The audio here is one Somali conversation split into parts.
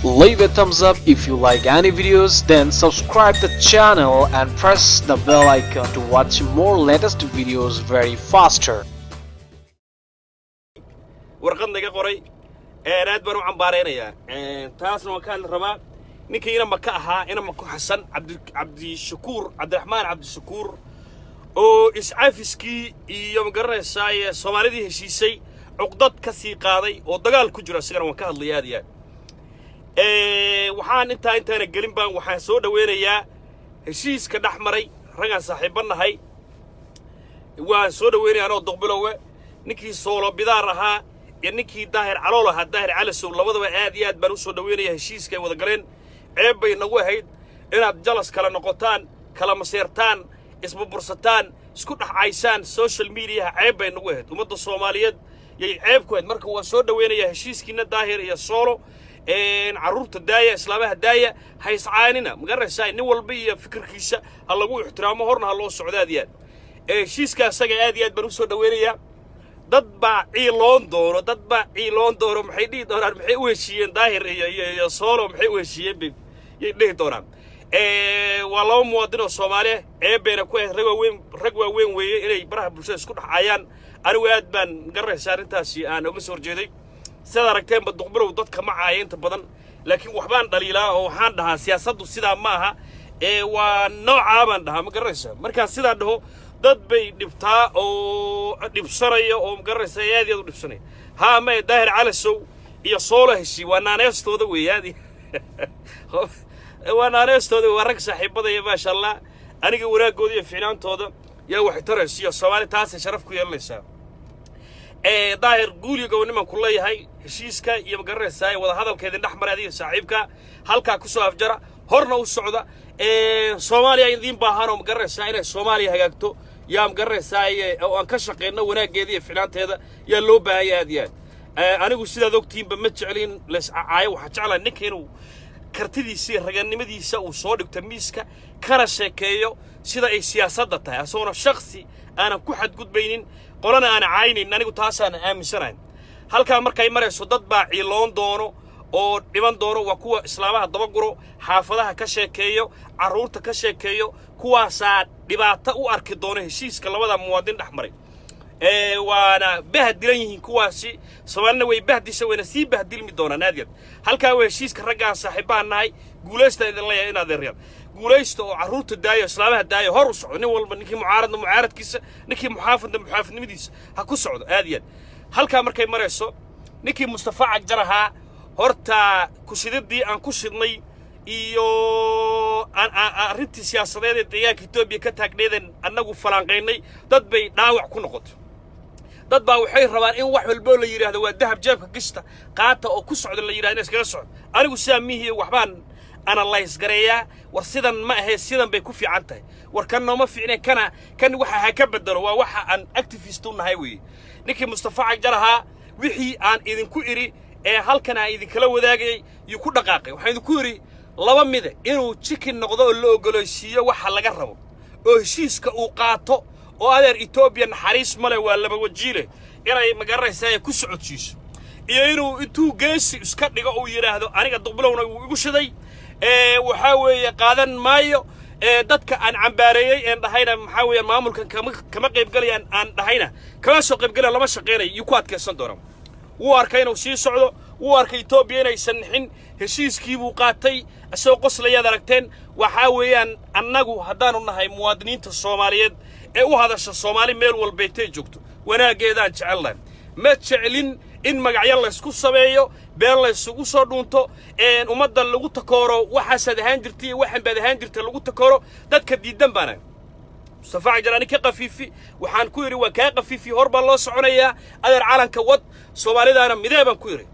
Leave a thumbs up if you like any videos, then subscribe the channel and press the bell icon to watch more latest videos very faster. Warqad naga qoray, aad baan u cambaaraynayaa. Taasna waan ka hadli rabaa. Ninkii inama ka ahaa, inama ku Xasan Cabdishakuur, Cabdiraxmaan Cabdishakuur, oo iscafiskii iyo, magaranaysaa, Soomaalidii heshiisay cuqdad ka sii qaaday oo dagaal ku jiro, isagana waan ka hadlaya aad iyo aad. Waxaan intaana gelin baan waxaan soo dhoweynayaa heshiiska dhex maray raggaan saaxiibba nahay. Waan soo dhoweynaya anoo Duqbilowe, ninkii Soolo Bidaar ahaa iyo ninkii Daahir Calool ahaa, Daahir Calasow, labadaba aad iyo aad baan u soo dhoweynaya heshiiska ay wada galeen. Ceeb bay nagu ahayd inaad jalas kala noqotaan, kala maseertaan, isburbursataan, isku dhaxaysaan social mediaha. Ceeb bay nagu ahayd, ummadda Soomaaliyeed yay ceeb ku ahayd. Marka waan soo dhoweynayaa heshiiskiina, Daahir iyo Soolo. Carruurta daaya, islaamaha daaya, ha iscaanina, ma garanaysaa? Nin walba iyo fikirkiisa ha lagu ixtiraamo, horna ha loo socdo aad iyo aad. Heshiiska asaga aad iyo aad baan u soo dhoweynayaa. Dad baa ciiloon doono, dad baa ciiloon doono. Maxay dhihi doonaan? Maxay u heshiiyeen Daahir iyo Soolo? Maxay u heshiiyeen bay yay dhihi doonaan. Waa laba muwaadin oo Soomaaliya, ceeb bayna ku ahayd. Rag waaweyn, rag waaweyn weeye, inay baraha bulshada isku dhexayaan. Anigu aad baan, garanaysaa, arrintaasi aan uga soo horjeeday. Sidaad aragteenba, Duqbilow dadka ma caaya inta badan, laakiin waxbaan dhaliilaa oo waxaan dhahaa siyaasaddu sidaa ma aha ee waa noocaa baan dhahaa, ma garanaysaa? Markaan sidaa dhaho dad bay dhibtaa oo dhibsanaya oo, ma garanaysaa, aad iyo aad u dhibsanaya. Haa, maya, Daahir Calasow iyo Soolo heshii waa naaneestooda weeye, aad waa naaneestooda. Waa rag saaxiibadaya, maasha Allah. Aniga wanaaggooda iyo ficnaantooda yaa waxay taraysa iyo Soomaali taasay sharaf ku yeelanaysaa. Daahir, guuliyo gobonimaan ku leeyahay. Heshiiska iyo, magaranaysaa, wadahadalka idin dhex maray adiga saaxiibka halkaa ku soo afjara, horna u socda. Soomaaliya idiin baahan oo, magaranaysaa, inay Soomaaliya hagaagto yaa, magaranaysaa, oo aan ka shaqayno wanaaggeeda iyo ficnaanteeda yaa loo baahan yahay aad iyo aad. Anigu sidaad ogtihiinba ma jeclin layscacaayo. Waxaan jeclahay ninka inuu kartidiisa iyo raganimadiisa uu soo dhigto miiska, kana sheekeeyo sida ay siyaasadda tahay, asagoona shaksi aanan ku xadgudbaynin, qolana aanan caaynayn. Anigu taasaanan aaminsanahay. Halkaa markay marayso dad baa ciiloon doono oo dhiban doono. Waa kuwa islaamaha dabaguro, xaafadaha ka sheekeeyo, carruurta ka sheekeeyo. Kuwaasaa dhibaato u arki doono heshiiska labada muwaadin dhex maray. Waana bahdilan yihiin kuwaasi. Soomaalina way bahdisha, wayna sii bahdilmi doonaan aad yaad. Halkaa waa heshiiska raggaan saaxiibahan nahay. Guulaysta idin leeyahay, inaad eryaan guulaysta oo carruurta daayo, islaamaha daayo, hor u socdo. Nin walba, ninkii mucaaradna mucaaradkiisa, ninkii muxaafidna muxaafidnimadiisa ha ku socdo aad iyo aad. Halkaa markay marayso, ninkii Mustafa Cagjar ahaa, horta kushididii aan ku shidnay iyo arrintii siyaasadeed ee deegaanka Etoobiya ka taagneedeen annagu falaanqaynay, dad bay dhaawac ku noqotay. Dad baa waxay rabaan in wax walboo la yidhaahdo waa dahab, jeebka gishta, qaata oo ku socda la yidhahdo, in iskaga socdo. Anigu sidaa mihiye, waxbaan analyse gareeyaa. War sidan ma ahee, sidan bay ku fiican tahay. War kan nooma fiicne, kana kan waxa ha ka bedelo. Waa waxa aan activist u nahay weeye. Ninkii Mustafa Cagjar ahaa, wixii aan idinku idhi ee halkan aan idinkala wadaagayay yuu ku dhaqaaqay. Waxaan idinku idhi laba mide: inuu chicken noqdo oo la ogolaysiiyo waxa laga rabo oo heshiiska uu qaato, oo adeer Etoobiya naxariis male, waa laba wajiile, inay, magaranaysaa, ku socodsiiso, iyo inuu intuu geesi iska dhigo uu yidhaahdo aniga Duqbilowna wuu igu shiday, waxaa weeye qaadan maayo. Dadka aan cambaareeyey een dhahayna maxaa weeyaan, maamulkan kama qaybgalayaan aan dhahayna, kama soo qaybgalaya, lama shaqaynayo, yuu ku adkaysan doonaa. Wuu arkay inuu sii socdo, wuu arkay Etoobiya inaysan nixin. Heshiiskii buu qaatay isagoo qoslayaad aragteen. Waxaa weeyaan, annagu haddaanu nahay muwaadiniinta Soomaaliyeed ee u hadasha Soomaali meel walbaytay joogto, wanaaggeedaan jecelnahay. Ma jeclin in magacyo laysku sameeyo, been laysugu soo dhuunto, ummadda lagu takooro. Waxaasaad ahaan jirtay iyo waxan baad ahaan jirtay lagu takooro dadka diidan baana. Mustafa Cajar ani ka qafiifi, waxaan ku yidhi waa kaa qafiifi, hor baa loo soconayaa adeer, calanka wad, Soomaalidaana midee baan ku yidhi.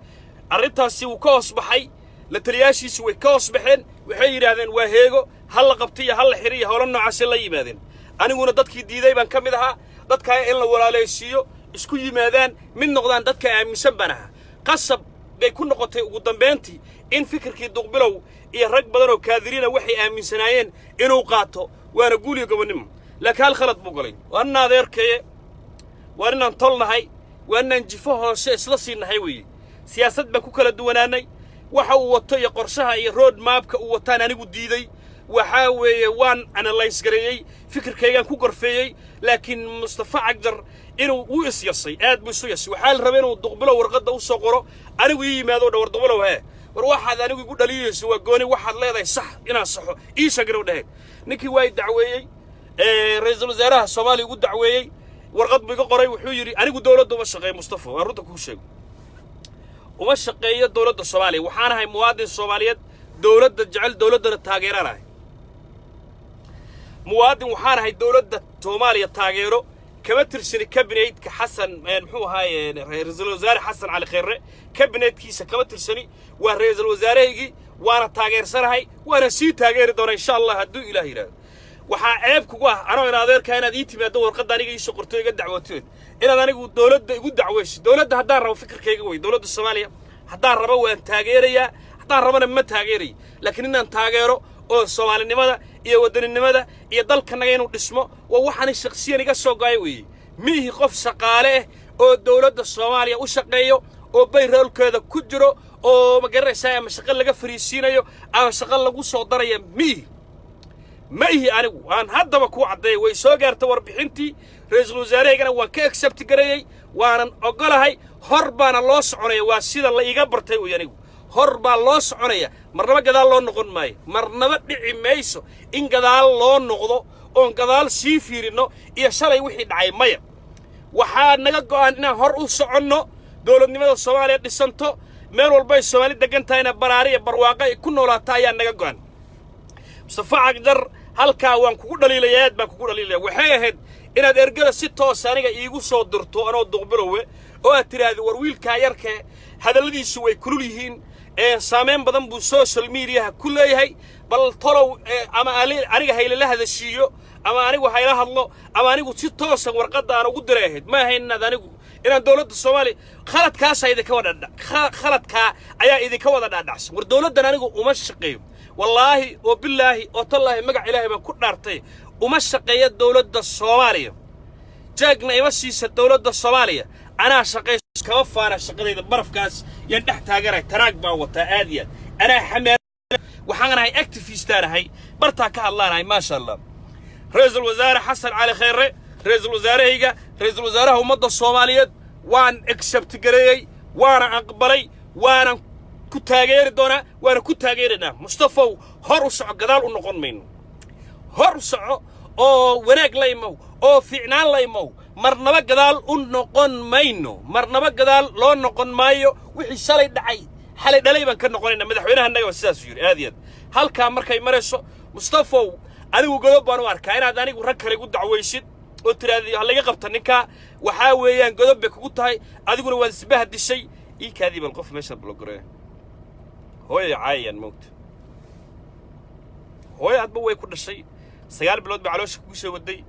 Arrintaasi wuu ka hoos baxay, la taliyaashiisi way ka hoos baxeen. Waxay yidhaahdeen waa heego, ha la qabtay iyo ha la xidhay iyo howlo noocaasay la yimaadeen. Aniguna dadkii diiday baan ka mid ahaa. Dadkaa in la walaalaysiiyo, isku yimaadaan, mid noqdaan dadka aaminsan baan ahaa. Qasab bay ku noqotay ugu dambayntii in fikirkii Duqbilow iyo rag badan oo kaadiriina waxay aaminsanaayeen inuu qaato. Waana guuliyo gobonnimo, laakiin hal khalad buu galay. Waa nin adeerkaye, waa ninaan tol nahay, waa ninaan jifo hoose isla sii nahay weeye. Siyaasad baan ku kala duwanaanay. Waxa uu wato iyo qorshaha iyo road mapka uu wataan anigu diiday. Waxaa weeye waan analyse gareeyey, fikirkaygaan ku gorfeeyey, laakiin Mustafa Cagjar inuu u isyasay, aad buu isu yasay. Waxaa la rabay inuu Duqbilow warqadda u soo qoro, anigu ii yimaado, dha: "War Duqbilow, hee, war waxaad anigu igu dhaliyayso waa gooni, waxaad leedahay sax inaan saxo ii sheeg," dhahayd. Ninkii waa i dacweeyey, ra-iisul wasaaraha Soomaaliya ugu dacweeyey, warqad buu iga qoray. Wuxuu yidhi: "Anigu dowladda uma shaqeeyo." Mustafa, waa runta kuu sheego, uma shaqeeyo dowladda Soomaaliya. Waxaan ahay muwaadin Soomaaliyeed, dowladda jecel, dowladdana taageeraan ahay. Muwaadin waxaan ahay dowladda Soomaaliya taageero. Kama tirsani cabinetka Xasan, muxuu ahaaye, ra-iisul wasaare Xasan Cali Khayre cabinetkiisa kama tirsani. Waa ra-iisul wasaarahaygii, waana taageersanahay, waana sii taageeri doonaa, insha Allah, hadduu Ilaah yidhaahdo. Waxaa ceeb kugu ah, anoo in adeerkaa, inaad ii timaado, warqadda aniga iisoo qorto, iga dacwootoed, inaad anigu dowladda igu dacweyso. Dowladda haddaan rabo, fikirkayga wey, dowladda Soomaaliya haddaan rabo waan taageerayaa, haddaan rabana ma taageerayo. Laakiin inaan taageero oo soomaalinimada iyo wadaninimada iyo dalkanaga inuu dhismo waa waxaani shaksiyan iga soo go'ay weeye. Miihi qof shaqaale ah oo dowladda Soomaaliya u shaqeeyo oo payrollkeeda ku jiro oo, ma garanaysaa, ama shaqo laga fariisiinayo ama shaqo lagu soo daraya miihi, ma ihi anigu. Aan haddaba kuu caddeeyay, way soo gaartay warbixintii ra-iisul wasaarahaygana, waan ka accept gareeyey, waanan oggolahay. Hor baana loo soconaya, waa sida la iiga bartay uy. Anigu hor baa loo soconaya, marnaba gadaal loo noqon maayo. Marnaba dhici mayso in gadaal loo noqdo oon gadaal sii fiirinno iyo shalay wixii dhacay. Maya, waxaa naga go'an inaan hor u soconno, dowladnimada Soomaaliya dhisanto, meel walbay Soomaali degan tahayna baraari iyo barwaaqo ay ku noolaato ayaa naga go'an. Mustafa Cagjar, halkaa waan kugu dhaliilaya, aad baan kugu dhaliilaya. Waxay ahayd inaad ergada si toos aniga iigu soo dirto anoo Duqbilowe, oo aad tidhaahdo: "War wiilkaa yarkee hadalladiisu way kulul yihiin, saameyn badan buu social mediaha ku leeyahay, bal tolow ama aniga haylala hadashiiyo ama anigu hayla hadlo ama anigu si toosan warqadda aan ugu diray." Ahayd ma ahayn inaad anigu inaan dowladda Soomaaliya. Khaladkaasaa idinka wada khaladkaa ayaa idinka wada dhaadhacsan. War dowladdan anigu uma shaqeeyo, wallaahi oo bilaahi oo tallaahi, magac Ilaahay baan ku dhaartay, uma shaqeeya dowladda Soomaaliya. Jeegna ima siisa dowladda Soomaaliya. Anaa shaqeey, kama faana shaqadayda. Barafkaas yaan dhex taaganahay, taraag baan wataa, aad iyo aad anaa xamaa. Waxaan ahay activistaan ahay, bartaa ka hadlaanahay, maasha Allah. Ra-iisul wasaare Xasan Cali Khayre, ra-iisul wasaarahayga, ra-iisul wasaaraha ummadda Soomaaliyeed, waan accept gareeyey, waana aqbalay, waanan ku taageeri doonaa, waana ku taageeraynaa. Mustafow, hor u soco, gadaal u noqon mayno. Hor u soco oo wanaag la imow oo fiicnaan la imow. Marnaba gadaal u noqon mayno, marnaba gadaal loo noqon maayo. Wixii shalay dhacay xalay dhalay baan ka noqonaynaa. Madaxweynaha annaga waa sidaasuu yidhi, aad iyo aad. Halkaa markay marayso, Mustafow, anigu godob baan u arkaa inaad anigu rag kale igu dacwaysid oo tiraahdi ha laga qabta ninkaa. Waxaa weeyaan godob bay kugu tahay, adiguna waad isbaha dishay. Ii kaadii bal, qof meesha block-gareeya. Hooyay caayayaan, moogta hooyo adba way ku dhashay, 9 bilood bay caloosha kugu soo waday,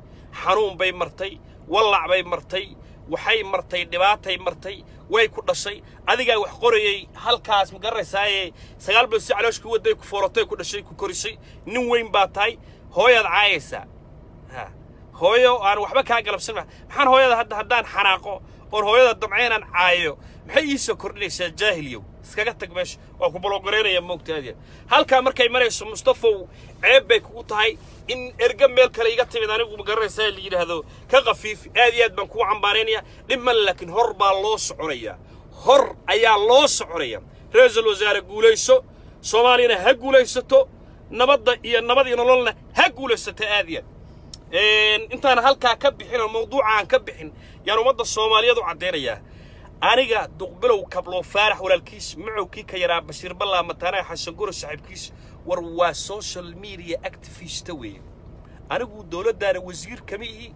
xanuun bay martay, wallac bay martay, waxay martay dhibaatay martay, way ku dhashay. Adigaa wax qorayay halkaas, ma garanaysaaye? 9 bilood si caloosha ku waday, ku foolatay, ku dhashay, ku korisay, nin weyn baa tahay, hooyaad caayaysaa. Ha, hooyo aan waxba kaa galabsan. Maxaan hooyada hadda haddaan xanaaqo oon hooyada damca inaan caayo, maxay ii soo kordhinaysaa? Jaahiliyow, iskaga tag meesha, waa ku block-garaynaya, moogta? Aad halkaa markay marayso, Mustafow, ceeb bay kugu tahay in erga meel kale iga timid anigu, ma garanaysaa, la yidhaahdo ka khafiif. Aad iyo aad baan kugu cambaaraynaya, dhib male, laakiin hor baa loo soconaya, hor ayaa loo soconaya. Ra-iisul wasaare, guulayso. Soomaaliyana ha guulaysato, nabadda iyo nabad iyo nololna ha guulaysato, aad iyo aad. Intaan halkaa ka bixin oo mawduuca aan ka bixin, yaan ummadda Soomaaliyeed u caddaynayaa: aniga Duqbilow Kablo Faarax, walaalkiis macowkii ka yaraa, Bashiir Ballaa, mataanaha Xasan Guro saaxiibkiis, war waa social media activista weeye. Anigu dowladdaana wasiir kama ihi,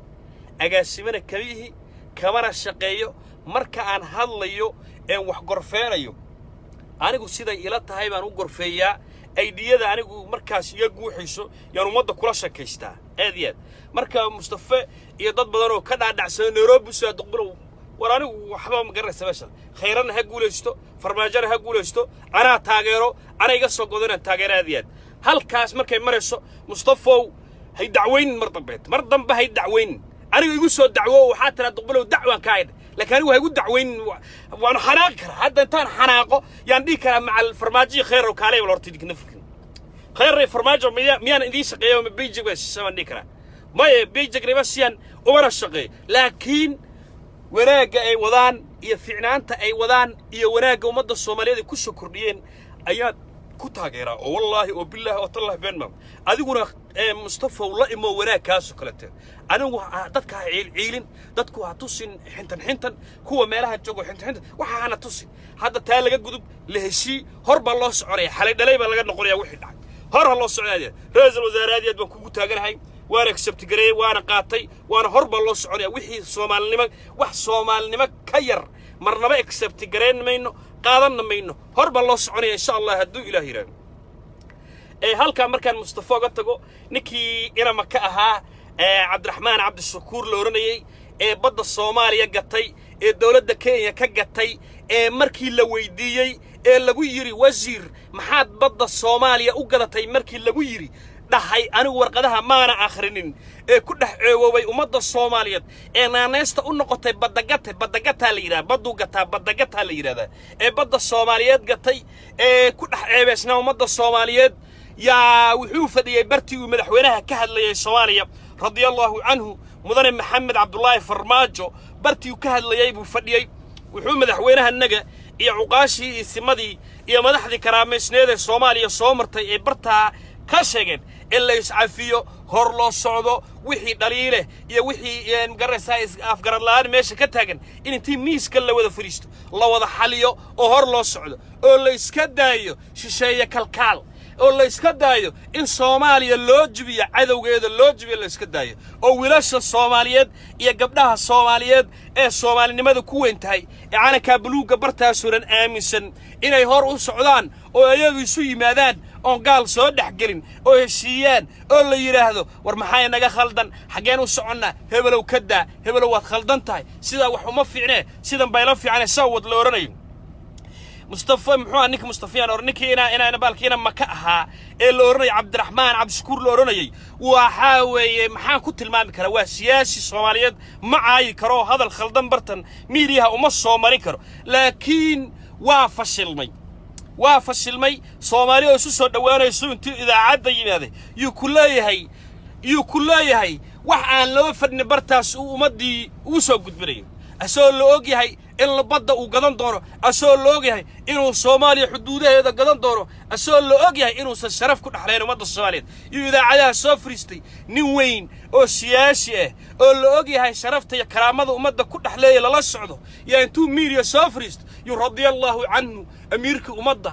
agaasimana kama ihi, kamana shaqeeyo. Marka aan hadlayo een wax gorfeenayo, anigu siday ila tahay baan u gorfeeyaa. Idea-yada anigu markaas iga guuxayso yaan ummadda kula sheekaystaa, aad iyo aad. Marka Mustafe iyo dad badan oo ka dhaadhacsano Nairobi usoo Duqbilow, war anigu waxba ma garanaysa meeshan. Khayrana ha guulaysto, Farmaajona ha guulaysto, anaa taageero, ana iga soo godo inaan taageero, aad iyo aad. Halkaas markay marayso, Mustafow, hay dacwaynin mar dambeed, mar dambe hay dacwaynin. Aniga igu soo dacwo, waxaa tiraa: "Duqbilow, dacwaan kaa idh." Laakiin anigu waa igu dacweyn, waanu xanaaqi karaa. Hadda intaan xanaaqo yaan dhihi karaa macal Farmaajiyo Kheyr oo kaalay bal horta idinka nafirkin Kheyr iyo Farmaajo miyaan idiin shaqeeya ma paycheck baa siisaan baan dhihi karaa. Maye, paycheck-nima siyaan umana shaqeeyo, laakiin wanaagga ay wadaan iyo ficnaanta ay wadaan iyo wanaagga ummadda Soomaaliyeed ay ku soo kordhiyeen ayaad ku taageeraa. Oo wallaahi oo bilaahi oo tallahi been maam. Adiguna Mustafaw, la imo wanaag kaasoo kalete. Anigu dadka ha ciilciilin, dadku ha tusin xintan xintan, kuwa meelaha joogo xintan xintan waxa hana tusin. Hadda taa laga gudub, la heshii, hor baa loo soconaya. Xalay dhalay baa laga noqonaya, wixii dhacay hor ha loo socdaaya. Ra-iisul wasaare, aad iyo aad baan kugu taaganahay, waana accept gareeyey, waana qaatay, waana hor baa loo soconaya. Wixii Soomaalinimo, wax Soomaalinimo ka yar marnaba accept gareyn mayno, qaadanna mayno. Hor baa loo soconaya, insha Allah, hadduu Ilaah yidhaahdo. Ee halkaa markaan Mustafa uga tago, ninkii inama ka ahaa ee Cabdiraxmaan Cabdishakuur la odhanayey ee badda Soomaaliya gatay ee dowladda Kenya ka gatay, ee markii la weydiiyey ee lagu yidhi, "Wasiir, maxaad badda Soomaaliya u gadatay?" markii lagu yidhi dhahay, "Anigu warqadaha maana akhrinin," ee ku dhex ceewoobay ummadda Soomaaliyeed ee naanaysta u noqotay baddagate. Baddagataa la yidhahda, badduu gataa, baddagataa la yidhahdaa, ee badda Soomaaliyeed gatay ee ku dhex ceebeysnaa ummadda Soomaaliyeed, yaa wuxuu fadhiyey bartii uu madaxweynaha ka hadlayay Soomaaliya, radiallahu canhu, mudane Maxamed Cabdulaahi Farmaajo. Bartii uu ka hadlayey buu fadhiyey. Wuxuu madaxweynahanaga iyo cuqaashii iyo simadii iyo madaxdii karaamaysneed ee Soomaaliya soo martay ee bartaa ka sheegeen in la iscafiyo, hor loo socdo, wixii dhaliileh iyo wixii magaranaysaa afgarad la'aan meesha ka taagan in intii miiska la wada fadhiisto la wada xaliyo oo hor loo socdo, oo la iska daayo shisheeye kalkaal, oo la iska daayo in Soomaaliya loo jibiyo cadowgeeda, loo jibiyo la iska daayo, oo wiilasha Soomaaliyeed iyo gabdhaha Soomaaliyeed ee Soomaalinimada ku weyn tahay ee calankaa buluugga bartaasunan aaminsan inay hor u socdaan, oo ayagu isu yimaadaan oon gaal soo dhex gelin, oo heshiiyaan, oo la yidhaahdo, "War maxaa naga khaldan? Xaggeen u soconnaa? Hebelow ka daa, hebelow waad khaldan tahay, sidaa wax uma fiicnee, sidan bayla fiicane," saa wad la odhanayo. Mustafa muxuu ahaa ninka Mustafiyaan or ninkii inaa baalkiina Maka ahaa ee la odhanayay Cabdiraxmaan Cabdishakuur la odhanayay, waxaa weeye, maxaan ku tilmaami karaa? Waa siyaasi Soomaaliyeed, ma caayi karo, hadal khaldan bartan miidiyaha uma soo marin karo, laakiin waa fashilmay, waa fashilmay. Soomaali oo isu soo dhowaanayso intuu idaacadda yimaaday yuu ku leeyahay wax aan loo fadhin bartaas uu ummaddii ugu soo gudbinayo, asagoo la og yahay in badda uu gadan doono, asagoo la og yahay inuu Soomaaliya xuduudaheeda gadan doono, asagoo la og yahay inuusan sharaf ku dhexlayn ummadda Soomaaliyeed, iyo idaacadaha soo fariistay. Nin weyn oo siyaasi ah oo la og yahay sharafta iyo karaamada ummadda ku dhexleeya lala socdo, yaa intuu miidiya soo fariisto yuu radiallahu canhu amiirkii ummadda,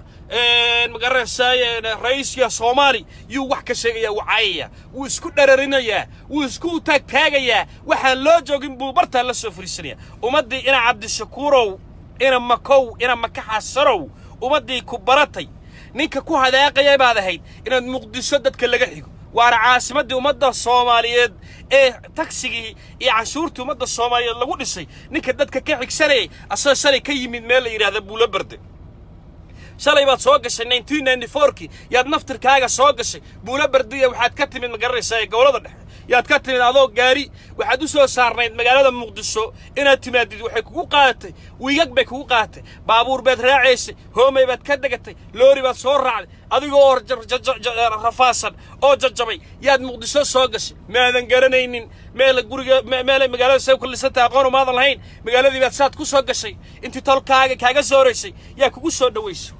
magaranaysaay, ra'iiska Soomaali yuu wax ka sheegayaa, wuu caayaya, wuu isku dhararinayaa, wuu isku taagtaagayaa. Waxaan loo joogin buu bartaa la soo fariisanaya ummaddii. Ina Cabdishakuurow, ina Makow, ina Makaxasarow, ummaddii ku baratay ninka ku hadaaqaya baad ahayd inaad Muqdisho dadka laga xigo, waana caasimaddii ummadda Soomaaliyeed ee tagsigii iyo canshuurtii ummadda Soomaaliyeed lagu dhisay, ninka dadka ka xigsanayay, asagoo shalay ka yimid meel la yidhahda Buulo Berde. Shalay baad soo gashay, 1994-kii yaad naftirkaaga soo gashay Buulo Bardiya. Waxaad ka timid, ma garanaysaa, ee gobollada dhexe yaad ka timid, adoo gaari waxaad u soo saarnayd magaalada Muqdisho. Inaad timaadid waxay kugu qaadatay wiigag bay kugu qaadatay. Baabuur baad raacaysay, Hoomey baad ka degatay, loori baad soo raacday, adigoo rafaasan oo jajabay yaad Muqdisho soo gashay. Maadan garanaynin meel guriga, meelay magaalada say ku lisantahay, aqoon umaadan lahayn. Magaaladii baad saad ku soo gashay. Intii tolkaaga kaaga soo horaysay yaa kugu soo dhawaysay,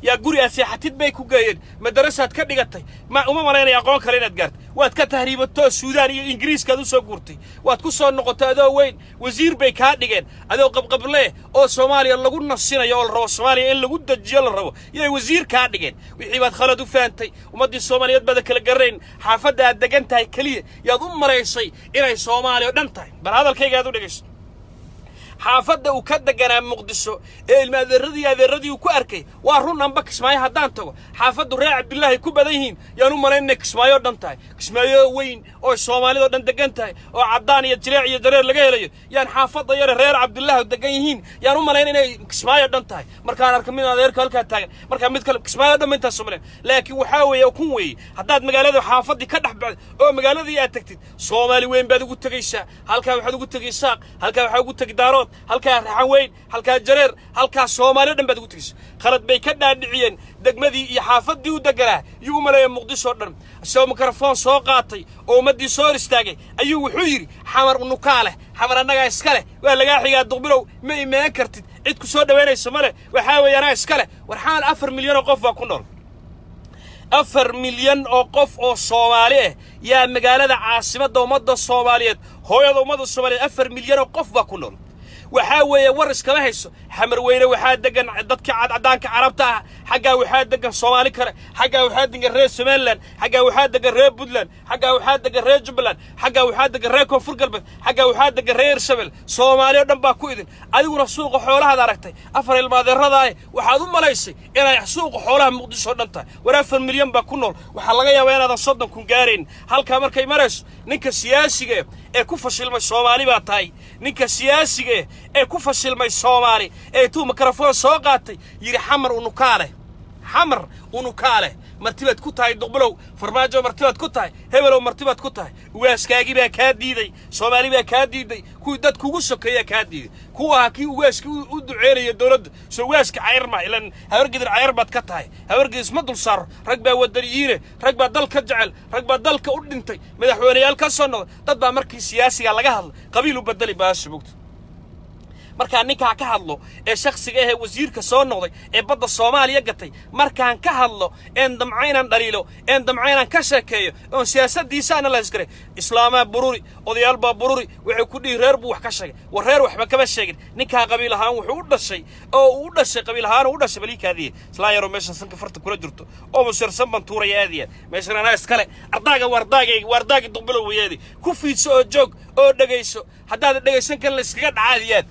yaa guri aad seexatid bay ku geeyeen, madarasaad ka dhigatay. Ma uma malaynaya aqoon kale inaad gaartay. Waad ka tahriibatoo Suudaan iyo Ingiriiskaad u soo guurtay. Waad ku soo noqotay adoo weyn, wasiir bay kaa dhigeen. Adoo qabqablee oo Soomaaliya lagu nasinayo oo la rabo Soomaaliya in lagu dejiyo la rabo yay wasiir kaa dhigeen. Wixii baad khalad u fahantay. Ummaddii Soomaaliyeed baada kala garanayn. Xaafadda aad degan tahay keliya yaad u malaysay inay Soomaaliya oo dhan tahay. Bal hadalkayga aad u dhegayso. Xaafadda uu ka deganaa Muqdisho ee ilma adeeradii adeeradii uu ku arkay, waa run. Amba Kismaayo haddaan tago, xaafaddu reer Cabdillaahi ku badan yihiin yaan u malayn inay Kismaayo dhan tahay. Kismaayo weyn oo Soomaalidoo dhan degan tahay oo caddaan iyo jileec iyo dareer laga helayo yaan xaafadda yare reer Cabdillaahi degan yihiin yaan u malayn inay Kismaayo dhan tahay. Markaan arko mid adeerka halkaa taagan, markaa mid kale, Kismaayo dhan ba intaas umalayn. Laakiin waxaa weeye kun weeye, haddaad magaalada xaafaddii ka dhex baxdo oo magaaladii aad tagtid, Soomaali weyn baad ugu tegaysaa. Halkaa waxaad ugu tegi Isaaq, halkaa waxaa ugu tegi Daarood. Daarood, halkaa Raxan Weyn, halkaa Jareer, halkaa Soomaaliya dhan baad ugu tegaysa. Khalad bay ka dhaadhiciyeen. Degmadii iyo xaafaddii u deganaa yuu u maleeya Muqdisho o dhan. Isagoo mikrofoon soo qaatay oo ummaddii soo hor istaagay ayuu wuxuu yidhi: "Xamar unukaa leh, Xamar annagaa iska leh, waa lagaa xigaa Duqbilow, ma imaan kartid, cid ku soo dhowaynaysa ma leh, waxaa weeye anaa iska leh." War Xamar 4 milyan oo qof baa ku nool. 4 milyan oo qof oo Soomaali ah yaa magaalada caasimadda ummadda Soomaaliyeed, hooyada ummadda Soomaaliyeed, 4 milyan oo qof baa ku nool. Waxaa weeye war iskama hayso. Xamar Weyne waxaa degan dadka cadcadaanka Carabta ah, xaggaa waxaa degan Soomaali kale, xaggaa waxaa degan reer Somaliland, xaggaa waxaa degan reer Puntland, xaggaa waxaa degan reer Jubbaland, xaggaa waxaa degan reer Koonfur Galbeed, xaggaa waxaa degan reer Hirshabel. Soomaali oo dhan baa ku idin. Adiguna suuqa xoolahaad aragtay afar ilmaadeeradaay, waxaad u malaysay inay suuqa xoolaha Muqdisho o dhan tahay. War 4 milyan baa ku nool, waxaa laga yaabaa inaadan 30,000 gaarayn. Halkaa markay marayso, ninka siyaasiga ee ku fashilmay Soomaali baa tahay, ninka siyaasiga ee ku fashilmay Soomaali ee intuu mikrafoon soo qaatay yidhi: "Xamar unukaa leh, Xamar unukaa leh, martibaad ku tahay Duqbilow, Farmaajo martibaad ku tahay, hebelow martibaad ku tahay." Ugaaskaagii baa kaa diiday, Soomaali baa kaa diiday, kuwii dad kugu sokeeyaa kaa diiday, kuwa ahaa kii ugaaska u duceynaya dowladda. Soo ugaaska cayr ma ilan Habargidir cayr baad ka tahay. Habargidir isma dul saaro. Rag baa wadaniyiine, rag baa dalka jecel, rag baa dalka u dhintay, madaxweyneyaal ka soo noqday. Dad baa markii siyaasiga laga hadla qabiil u bedeli baasha bogta. Markaan ninkaa ka hadlo ee shakhsiga ahee wasiirka soo noqday ee badda Soomaaliya gatay, markaan ka hadlo een damco inaan dhaliilo, een damco inaan ka sheekeeyo oon siyaasaddiisa analyse garay, islaamaa bururi, odayaal baa bururi, waxay ku dhihi: "Reer buu wax ka sheegay." War reer waxba kama sheegin. Ninkaa qabiil ahaan wuxuu u dhashay oo uu u dhashay, qabiil ahaan uu u dhashay baliikaadiye. Islaan yaroo meeshan sanka farta kula jirto oo musirsan baan tuuraya. Aad iyo aad meeshan anaa iskale. Ardaaga waa ardaagayga, waa ardaagii Duqbilow weyaadi. Ku fiidso oo joog oo dhegayso. Haddaad dhegaysan karin, la iskaga dhaca. Aad iyo aad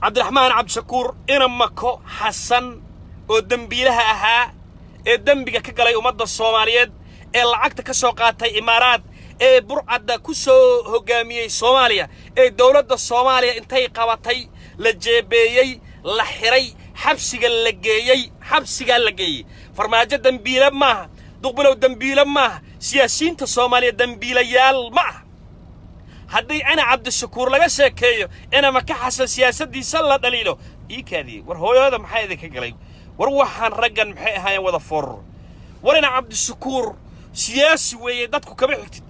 Cabdiraxmaan Cabdishakuur ina Mako Xasan oo dembiilaha ahaa ee dembiga ka galay ummadda Soomaaliyeed, ee lacagta ka soo qaatay Imaaraad, ee burcadda ku soo hoggaamiyey Soomaaliya, ee dowladda Soomaaliya intay qabatay la jeebeeyey, la xiray, xabsiga la geeyey, xabsigaa la geeyey. Farmaajo dembiile maaha, Duqbilow dembiile maaha, siyaasiyiinta Soomaaliya dembiilayaal ma aha. Haddii ina Cabdishakuur laga sheekeeyo, ina Maka Xasan siyaasaddiisa la dhaliilo, ii kaadiyey. War hooyada maxaa idinka galay? War waxaan raggan maxay ahaayeen wada fooror? War ina Cabdishakuur siyaasi weeye, dadku kama xigtid.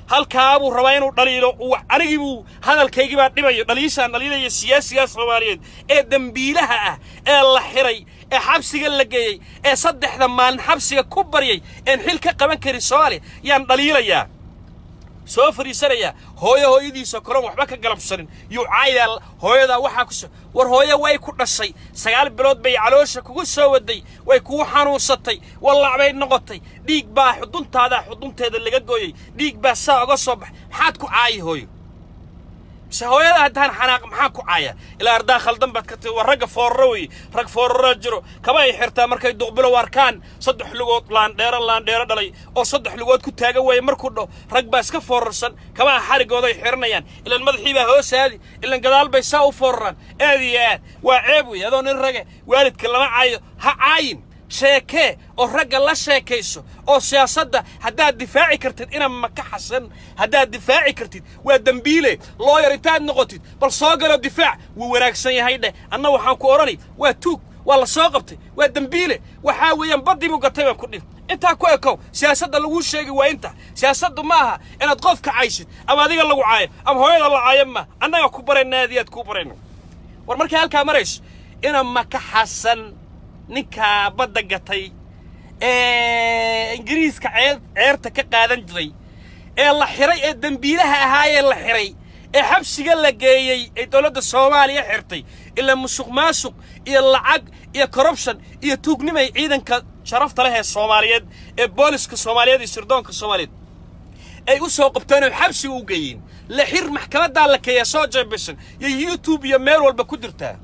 Halkaabuu rabaa inuu dhaliilo. Anigii buu hadalkaygii baa dhibayo, dhaliishaan dhaliilaya siyaasigaa Soomaaliyeed ee dembiilaha ah ee la xiray, ee xabsiga la geeyey, ee saddexda maalin xabsiga ku baryay, een xil ka qaban karin Soomaaliya yaan dhaliilayaa, soo fadhiisanayaa. Hooyo hooyadiisa kaloon waxba ka galabsanin yuu caayaa. Hooyadaa waxaa ku soo war, hooyo way ku dhashay, 9 bilood bay caloosha kugu soo waday, way kugu xanuunsatay, wallac bay noqotay, dhiig baa xuduntaada xudunteeda laga gooyey, dhiig baa saa oga soo baxay. Maxaad ku caayi hooyo? Mise hooyada haddaan xanaaq maxaa ku caaya? Ilaa ardaa khaldan baad ka tahi. Waa ragga fooraro wey, rag fooraro jiro. Kaba ay xirtaa markay Duqbilow arkaan saddex lugood, laandheero laandheero dhalay oo saddex lugood ku taagan weeye markuu dhaho, rag baa iska foorarsan, kabaha xarigooday xiranayaan, ilan madaxii baa hoos aadi, ilan gadaal bay saa u fooraraan. Aad iyo aad waa ceeb wey. Adoo nin rage waalidka lama caayo. Ha caayin, sheekee oo ragga la sheekayso oo siyaasadda haddaad difaaci kartid, ina Maka Xasan haddaad difaaci kartid, waa dembiile, lawyer intaad noqotid bal soo galo difaac. Wuu wanaagsan yahay dheh, anna waxaan ku odhanay waa tuug, waa la soo qabtay, waa dembiile. Waxaa weeyaan baddii buu gatay baan ku dhihi. Intaa ku ekow. Siyaasadda laguu sheegi waa inta. Siyaasaddu ma aha inaad qof ka caysid ama adiga lagu caayo ama hooyada la caayo. Ma annaga ku barayna, aad iyo aad kuu barayna. War markay halkaa marayso, ina Maka Xasan, ninkaa badda gatay ee Ingiriiska ceerta ka qaadan jiray ee la xiray, ee dembiilaha ahaayee la xiray, ee xabsiga la geeyey, ee dowladda Soomaaliya xirtay, ilaa musuq maasuq iyo lacag iyo corruption iyo tuugnimay ciidanka sharafta leh ee Soomaaliyeed, ee booliska Soomaaliyeed iyo sirdoonka Soomaaliyeed ay u soo qabteen oo xabsiga u geeyeen, la xir, maxkamaddaa la keeyaa, soo jeebisan iyo YouTube iyo meel walba ku jirtaa.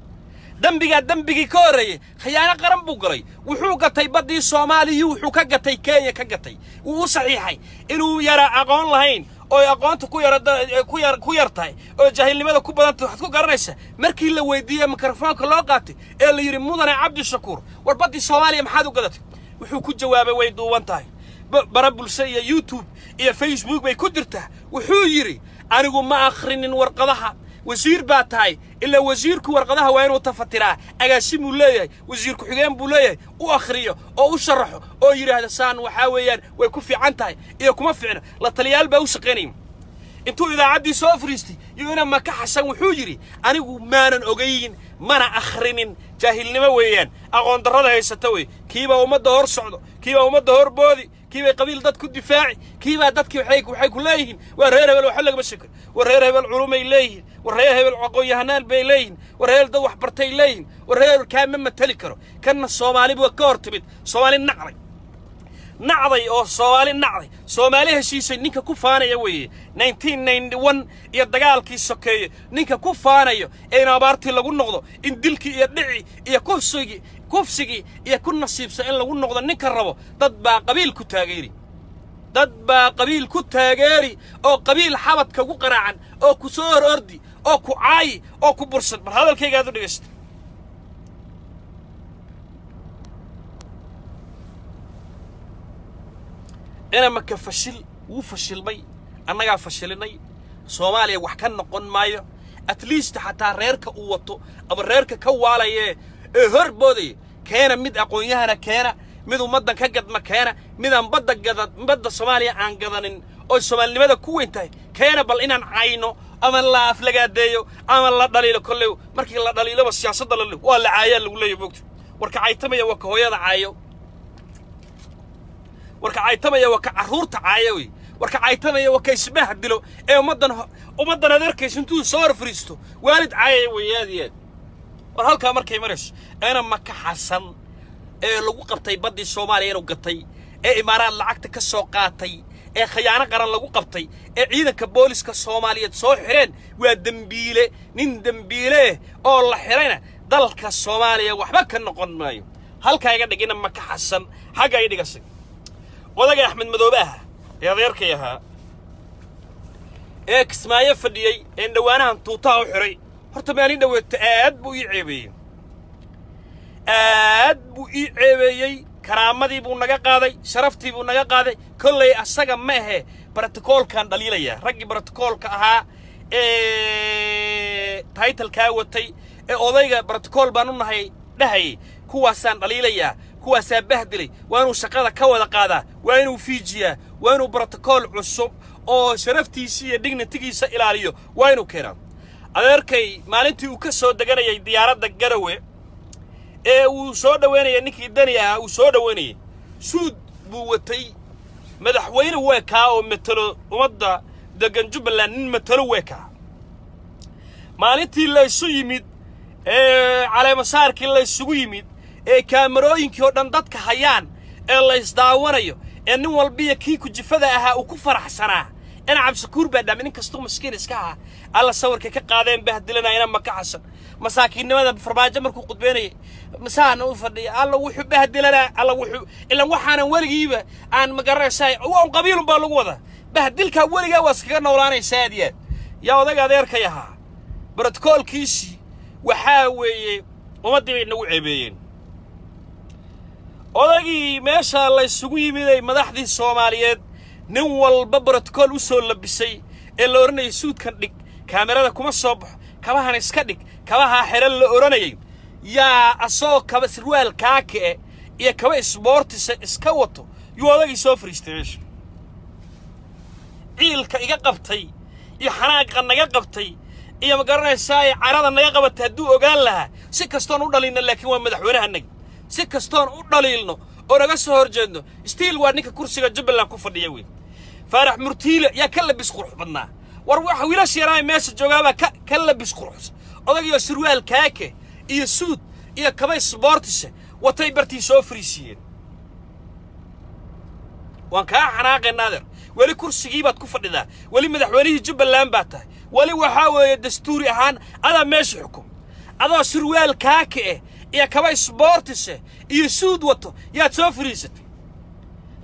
Dembigaa dembigii ka horreeyey khiyaano qaran buu galay. Wuxuu gatay baddii Soomaaliyu, wuxuu ka gatay Kenya, ka gatay, wuu u saxiixay. Inuu yara aqoon lahayn oo aqoonta ku yara ku yar ku yar tahay oo jaahilnimada ku badantay waxaad ku garanaysaa markii la weydiiyey, mikrofoonka loo qaatay ee la yidhi: "Mudane Cabdishakuur, war baddii Soomaaliya maxaad u gadatay?" Wuxuu ku jawaabay, way duuban tahay, bara bulsho iyo YouTube iyo Facebook bay ku jirtaa. Wuxuu yidhi: "Anigu ma akhrinin warqadaha." Wasiir baa tahay. Ilaa wasiirku warqadaha waa inuu tafatiraa. Agaasimuu leeyahay, wasiir ku-xigeen buu leeyahay, u akhriyo oo u sharaxo oo yidhaahda saan waxaa weeyaan way ku fiican tahay iyo kuma fiicna. La taliyaal baa u shaqaynaya. Intuu idaacaddii soo fariistay iyo ina Maka Xasan wuxuu yidhi, "Anigu maanan ogayn, mana akhrinin." Jaahilnimo weeyaan, aqoon darrada haysata wey. Kiibaa ummadda hor socdo, kiibaa ummadda hor boodi, kiibay qabiil dad ku difaaci, kiibaa dadkii waxay ku leeyihiin waa reer hebel, waxba lagama sheeko. War reer hebel culumay leeyihiin, war reer hebel aqoon-yahanaan bay leeyihiin, war reer dad wax bartay leeyihiin, war reer hebel kaa ma matali karo. Kanna Soomaali baa ka hor timid, Soomaali nacday, nacday oo Soomaali nacday. Soomaali heshiisay ninka ku faanaya weeye. 1991 iyo dagaalkii sokeeye ninka ku faanayo ee in abaartii lagu noqdo, in dilkii iyo dhici iyo kufsigii iyo ku nasiibsa in lagu noqdo ninka rabo, dad baa qabiil ku taageeri, dad baa qabiil ku taageeri oo qabiil xabadka ugu qaraacan oo ku soo hor ordi oo ku caayi oo ku bursan. Bal hadalkayga aad u dhegaysta. Ina Maka fashil wuu fashilmay, annagaa fashilinay. Soomaaliya wax ka noqon maayo. At least xataa reerka uu wato ama reerka ka waalaye ee hor boodaya, keena mid aqoon-yahana, keena mid ummaddan ka gadma, keena midaan badda gada, badda Soomaaliya aan gadanin oo soomaalinimada ku weyn tahay keena. Bal inaan cayno ama la aflagaadeeyo ama la dhaliilo, kolley markii la dhaliiloba siyaasadda la waa la caayaa lagu leeyahy, moogta. Warka caytamaya waa ka hooyada caayo, warka caytamaya waa ka carruurta caaya wey, warka caytamaya waa ka isbaha dilo ee ummaddan aad arkayso intuu soo hor fariisto waalid caayaya wey. Aad iyo aad. War halkaa markay marayso, eena Maka Xasan ee lagu qabtay baddii Soomaaliya inuu gatay, ee Imaaraad lacagta ka soo qaatay, ee khiyaano qaran lagu qabtay, ee ciidanka booliska Soomaaliyeed soo xidheen, waa dembiile. Nin dembiile oo la xidhayna dalka Soomaaliya waxba ka noqon maayo. Halkaa iga dhigina Maka Xasan, xagga i dhigasay. Odaga Axmed Madoobe ah ee adeerkay ahaa ee Kismaayo fadhiyey ee dhowaanahan tuutaha u xidhay, horta maalin dhoweeto aad buu ii ceebeeyey, aad buu ii ceebeeyey. Karaamadii buu naga qaaday, sharaftii buu naga qaaday. Kollay asaga ma ahe, brotokoolkaan dhaliilayaa. Raggii brotokoolka ahaa ee title-kaa watay ee odayga brotokool baan u nahay dhahayay, kuwaasaan dhaliilayaa, kuwaasaa bahdilay. Waa inuu shaqada ka wada qaadaa, waa inuu fiijiyaa, waa inuu brotokool cusub oo sharaftiisa iyo dignity-giisa ilaaliyo waa inuu keenaa. Adeerkay maalintii uu ka soo deganayay diyaaradda Garowe ee uu soo dhoweynaya ninkii Dani ahaa uu soo dhoweynayay, suud buu watay, madaxweyne weekaa oo matelo ummadda degan Jubbaland, nin matelo weekaa. Maalintii laysu yimid ee caleemasaarkii laysugu yimid ee kaamarooyinkii oo dhan dadka hayaan ee laysdaawanayo ee nin walbiya kii kujifada ahaa uu ku faraxsanaa ina Cabshakuur baa dhaamay, nin kastuu maskiin iska ahaa, alla sawirkay ka qaadeen bahdilanaya ina Maka Xasan. Masaakiinnimada Farmaajo markuu qudbeynayay masaana u fadhiya, alla wuxuu bahdilanaa, alla wuxuu ilan waxaanan weligiiba aan magaranaysaa, waa un qabiilun baa lagu wadaa bahdilkaa, weligaa waa iskaga noolaanaysaa. Aad iyo aad yaa odaga adeerkay ahaa brotokoolkiisii waxaa weeye ummaddii bay nagu ceebeeyeen. Odagii meesha laysugu yimiday, madaxdii Soomaaliyeed nin walba brotokool u soo labisay ee la odhanayay suudkan dhig, kaamirada kuma soo baxo, kabahan iska dhig, kabahaa xidhan la odhanayay, yaa asagoo kaba sirwaal kaake iyo kaba isboortisa iska wato yuu odagii soo fariistay meesha. Ciilka iga qabtay iyo xanaaqa naga qabtay iyo ma garanaysaa carada naga qabatay hadduu ogaan lahaa. Si kastoon u dhaliilno, laakiin waa madaxweynahanagi. Si kastoon u dhaliilno oo naga soo hor jeedno, still waa ninka kursiga Jubbaland ku fadhiya wey. Faarax Murtiile yaa ka labis qurux badnaa. War waxa wiilasha yaraa meesha joogaabaa ka labis quruxsan. Odagiyo surwaal kaake iyo suud iyo kaba isboortise watay bartii soo fariisiiyeen. Waan kaa xanaaqaynaa adeer, weli kursigii baad ku fadhidaa, weli madaxweynihii Jubbaland baa tahay, weli waxaa weeye dastuuri ahaan adaa meesha xukum. Adoo surwaal kaake eh iyo kaba isboortise iyo suud wato yaad soo fariisatay.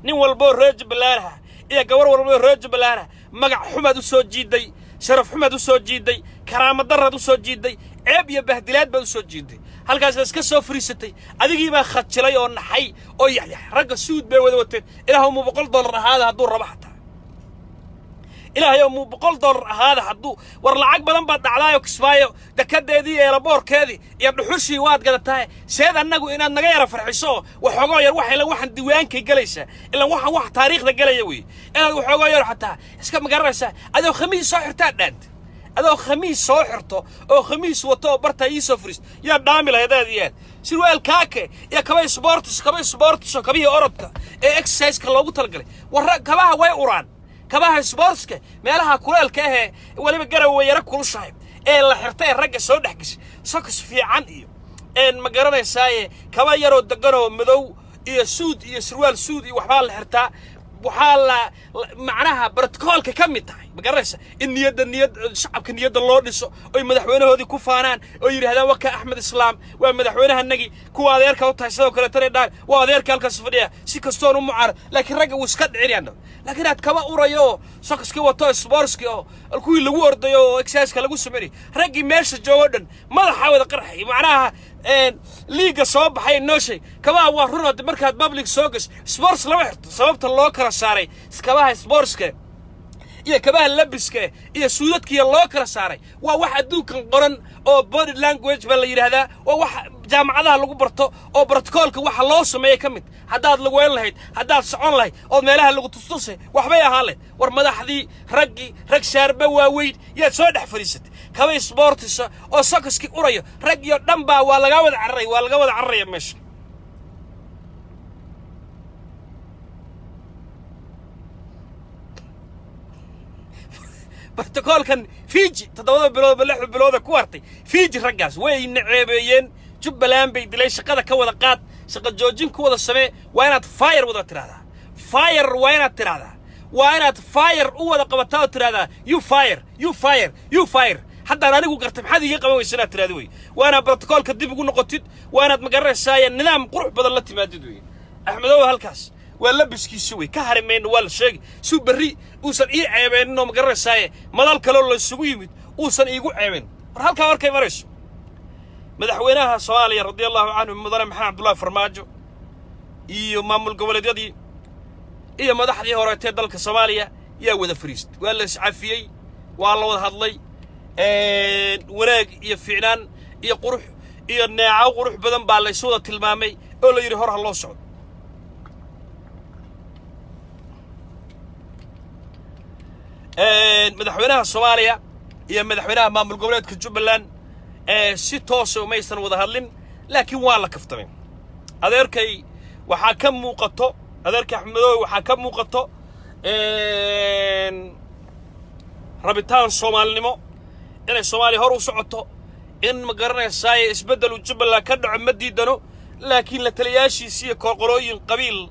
Nin walboo reer Jubbaland ah iyo gabar walboo reer Jubbaland ah magac xumaad u soo jiiday, sharaf xumaad u soo jiiday, karaamo darraad u soo jiiday, ceeb iyo bahdilaad baad u soo jiiday. Halkaasaad iska soo fariisatay, adigii baa khajilay oo naxay oo yaxyax. Ragga suud bay wada wateen, ilaahuma $100 ahaada hadduu rabo xataa. Ilaahay oo muu $100 ahaada hadduu war lacag badan baad dhacdaayo Kismaayo, dekadeedii, airportkeedii iyo dhuxushii waad gadatahay. Seed annagu inaad naga yara farxiso oo waxoogoo yar waxay waxaan diiwaankay galaysaa, ilaan waxaan wax taariikhda galaya wey, inaad waxoogoo yar xataa iska magaranaysaa. Adoo khamiis soo xirtaa dhaant, adoo khamiis soo xirto oo khamiis wato oo bartaa ii soo furiist yaa dhaami lahayd. Aad iyo aad sirwaal kaake iyo kaba sports, kaba sports oo kabihii orodka ee exerciseka loogu talagalay. Warra kabaha way uraan, kabaha sportska meelaha kuleelka ahee weliba garowe yara kulushahay ee la xirta ee ragga soo dhex gashay, socks fiican iyo een ma garanaysaaye, kaba yaroo deganoo madow iyo suud iyo surwaal suud iyo waxbaa la xirtaa. Waxaa la macnaha protocolka ka mid tahay, ma garanaysa, in niyadda niyad shacabka niyadda loo dhiso oy madaxweynahoodii ku faanaan oo yidhahdaan: "Waka Axmed Islaam waa madaxweynahanagii." Kuwa adeerka u tahay sidoo kale tanay dhaan waa adeerka halkaas fadhiya, si kastoon u mucaarad, laakiin ragga wuu iska dhicinayaan. Laakiin aad kaba urayo oo sockskii wato, sportski oo kuwii lagu ordayo oo exerciseka lagu sameynay, raggii meesha joogo dhan madaxa wada qarxay. Macnaha liiga soo baxay noo sheeg. Kabaha waa run oo markaad public soo gasho sports lama xirto. Sababta loo kala saaray kabaha sportska iyo kabaha labiska iyo suudadkiiya loo kala saaray waa wax adduunkan qoran oo body language baa la yidhaahdaa, waa wax jaamacadaha lagu barto oo protocolka waxa loo sameeyey ka mid. Haddaad laweyn lahayd, haddaad socon lahayd oo meelaha lagu tustusay, waxbay ahaan lahayd. War madaxdii raggii, rag shaarba waaweyn yaad soo dhex fadhiisatay, kaba sportisa oo sockskii urayo, raggii oo dhan baa waa laga wada cararaya, waa laga wada cararaya meesha. Protocolkan Fiji 7da biloodba 6da bilooda ku hartay Fiji, raggaas way naceebeeyeen. Jubbaland bay dilay. Shaqada ka wada qaad, shaqa joojin ku wada samee. Waa inaad fire wada tidhahdaa, fire waa inaad tidhahdaa, waa inaad fire u wada qabataa oo tidhahdaa: "You fire, you fire, you fire." Haddaan anigu gartay, maxaad iiga qaban weysa inaad tidhahdo wey. Waa inaad protocolka dib ugu noqotid, waa inaad magaranaysaaya nidaam qurux badan la timaadid wey. Axmedow halkaas waa labiskiisi wey, ka hari mayno, waa la sheegi suu berri uusan ii ceebeenin oo magaranaysaye madal kaloo laysugu yimid uusan iigu ceebeen. War halkaa markay marayso, madaxweynaha Soomaaliya, radia allahu canhu, mudane Maxamed Cabdullahi Farmaajo iyo maamul goboleedyadii iyo madaxdii horeetee dalka Soomaaliya yaa wada fariistay. Waa la iscafiyey, waa la wada hadlay. Wanaag iyo fiicnaan iyo qurux iyo neecaw qurux badan baa laysu wada tilmaamay oo la yidhi hor ha loo socdo. Madaxweynaha Soomaaliya iyo madaxweynaha maamul goboleedka Jubbaland si toosa umaysan wada hadlin, laakiin waa la kaftamay. Adeerkay waxaa ka muuqato, adeerkay Axmedoobe waxaa ka muuqato rabitaan soomaalinimo, inay Soomaaliya hor u socoto, in ma garanaysaaye isbeddel uu Jubbaland ka dhaco ma diidano, laakiin la taliyaashiisi iyo koqolooyin qabiil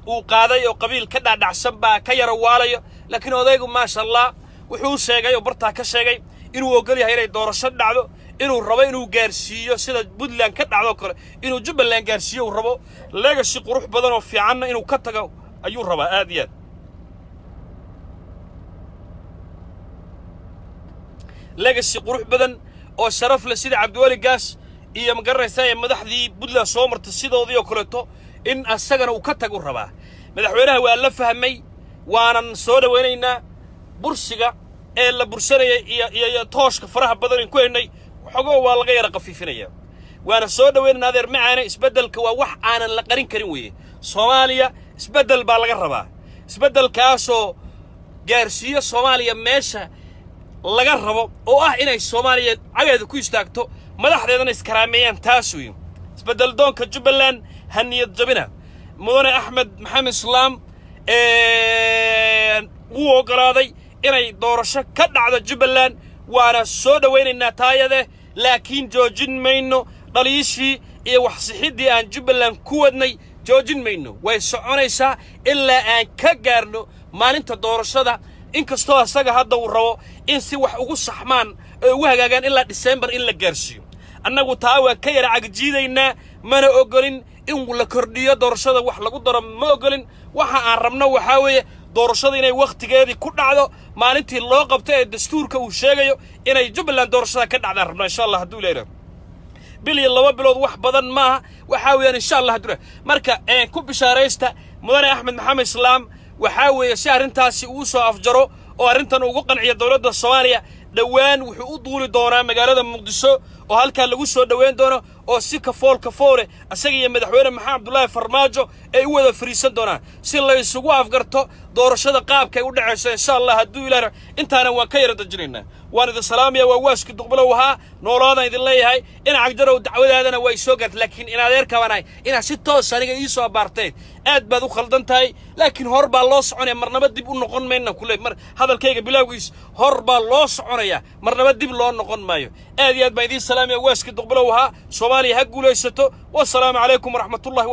uu qaaday oo qabiil ka dhaadhacsan baa ka yara waalayo. Laakiin odaygu, maasha Allah, wuxuu sheegay oo bartaa ka sheegay inuu ogol yahay inay doorasho dhacdo, inuu rabo inuu gaarsiiyo sida Puntland ka dhacdo kale, inuu Jubbaland gaarsiiyo uu rabo, legacy qurux badan oo fiicanna inuu ka tago ayuu rabaa aad iyo aad. Legacy qurux badan oo sharaf leh sida Cabdiweli Gaas iyo ma garanaysaa ee madaxdii Puntland soo martay sidoodii oo kaleeto in asagana uu ka tagu rabaa. Madaxweynaha waa la fahmay, waanan soo dhowaynaynaa. Bursiga ee la bursanaya iyo tooshka faraha badan in ku haynay xogoo waa laga yara khafiifinaya, waana soo dhowaynaynaa. Adeer macaane, isbeddelka waa wax aanan la qarin karin weeye. Soomaaliya isbeddel baa laga rabaa, isbeddelkaasoo gaarsiiyo Soomaaliya meesha laga rabo oo ah inay Soomaaliya cageeda ku istaagto, madaxdeedana iskaraameeyaan. Taas weeye isbeddel doonka Jubbaland. Ha niyad jabina. Mudane Axmed Maxamed Islaam wuu oggolaaday inay doorasho ka dhacdo Jubbaland, waana soo dhowaynaynaa taayade, laakiin joojin mayno dhaliishii iyo waxsixiddii aan Jubbaland ku wadnay, joojin mayno. Way soconaysaa ilaa aan ka gaarno maalinta doorashada, inkastoo asaga hadda uu rabo in si wax ugu saxmaan oo ugu hagaagaan ilaa Disembar in la gaarsiiyo. Annagu taa waan ka yara cagjiidaynaa, mana ogolin in la kordhiyo doorashada, wax lagu daro ma ogolin. Waxa aan rabno waxaa weeye doorashada inay wakhtigeedii ku dhacdo, maalintii loo qabto ee dastuurka uu sheegayo inay Jubbaland doorashada ka dhacdaan rabno, insha Allah. Hadduu leeyahay bil iyo 2 bilood wax badan maaha, waxaa weeyaan insha Allah hadduu. Marka ku bishaaraysta mudane Axmed Maxamed Islaam, waxaa weeye si arrintaasi uu soo afjaro. Oo arrintan ugu qanciya dowladda Soomaaliya. Dhowaan wuxuu u duuli doonaa magaalada Muqdisho, oo halkaa lagu soo dhoweyn doono, oo si kafool kafoole asaga iyo Madaxweyne Maxamed Cabdullaahi Farmaajo ay u wada fariisan doonaan, si la isugu afgarto doorashada qaabkay u dhacayso, insha Allah. Hadduu Ilaah intaana waan ka yara dajinaynaa. Waan idin salaamaya. Waa waaski Duqbalow ahaa. Noolaadaan idin leeyahay. In Cagjarow dacwadaadana waa isoo gaartay, laakiin in adeerka baan ahay. Inaad si toos aniga ii soo abaarteen, aad baad u khaldan tahay, laakiin hor baa loo soconaya, marnaba dib u noqon mayna kule. Mar hadalkayga bilowgiis, hor baa loo soconaya, marnaba dib loo noqon maayo. Aad iyo aad baan idiin salaamaya. Waaski Duqbalow ahaa. Soomaaliya ha guulaysato. Wasalaamu calaykum waraxmatullahi.